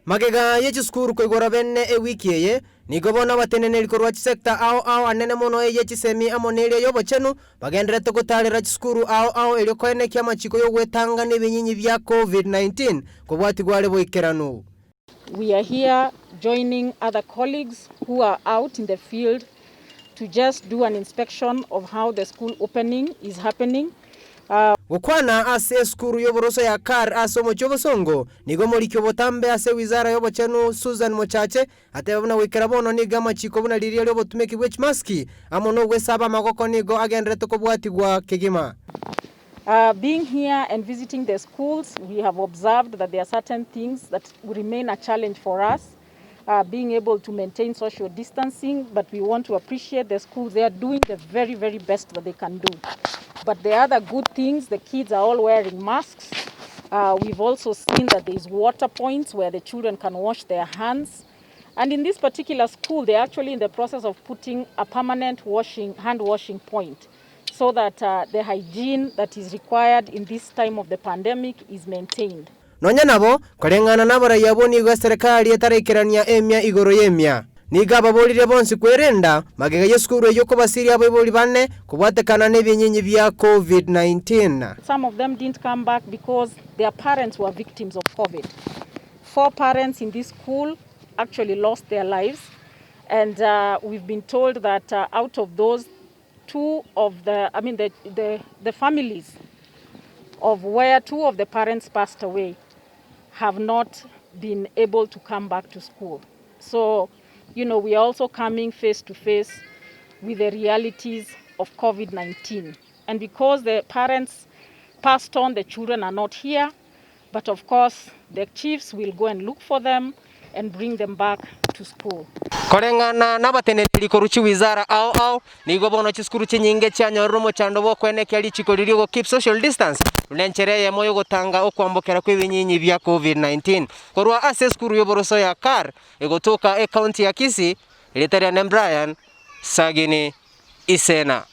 Magega ye chisukuru koigora bene ewiki eye, nigo bono abateneneri korwa chisecta ao ao anene mono eye chisemi amo neria y'obochenu bagendererete gotaarera chisukuru ao ao erio koenekia amachiko y'ogwetanga nebinyinyi bia Covid-19 kobwatigwa are boikeranu. We are here joining other colleagues who are out in the field to just do an inspection of how the school opening is happening. Gokwana ase esukuru y'oboroso ya Kar ase omochie obosongo, nigo omoriki obotambe ase ewizara y'obochenu Susan Mochache ateba buna goikera bono nigo amachiko buna riria ri'obotumeki bwe chimaski amo nogwesaba amagoko nigo agenderete kobwatigwa kegima. Being here and visiting the schools, we have observed that there are certain things that remain a challenge for us, being able to maintain social distancing, but we want to appreciate the schools, they are doing the very, very best that they can do. But the other good things, the kids are all wearing masks. We've also seen that there is water points where the children can wash their hands. And in this particular school, they're actually in the process of putting a permanent washing, hand washing point so that the hygiene that is required in this time of the pandemic is maintained. Nonya nabo, koreng'ana nabarai abwo nigo eserekari etaraikerania emia igoro y'emia. Nigo ababoririe bonsi kwerenda magega y'esukuru eyio kobasiria abaibori bane kobwatekana nebinyinyi bia Covid-19. Some of them didn't come back because their parents were victims of Covid. Four parents in this school actually lost their lives and we've been told that out of those two of the, I mean the, the, the families of where two of the parents passed away have not been able to come back to school. So, you know, we are also coming face to face with the realities of COVID-19. And because the parents passed on, the children are not here, but of course the chiefs will go and look for them and bring them back to school. Koreng'ana nabateneneri korwa chiwizara ao ao, nigo bono chisukuru chinyinge chianyorire omochando bw'okoenekia richiko riria ogo keep social distance buna enchera eyemo yogotanga okwambokera kw'ebinyinyi bia Covid-19. Korwa ase esukuru y'oboroso ya Kar egotoka ecounty ya Kisii, erieta riane Brian Sagini Isena.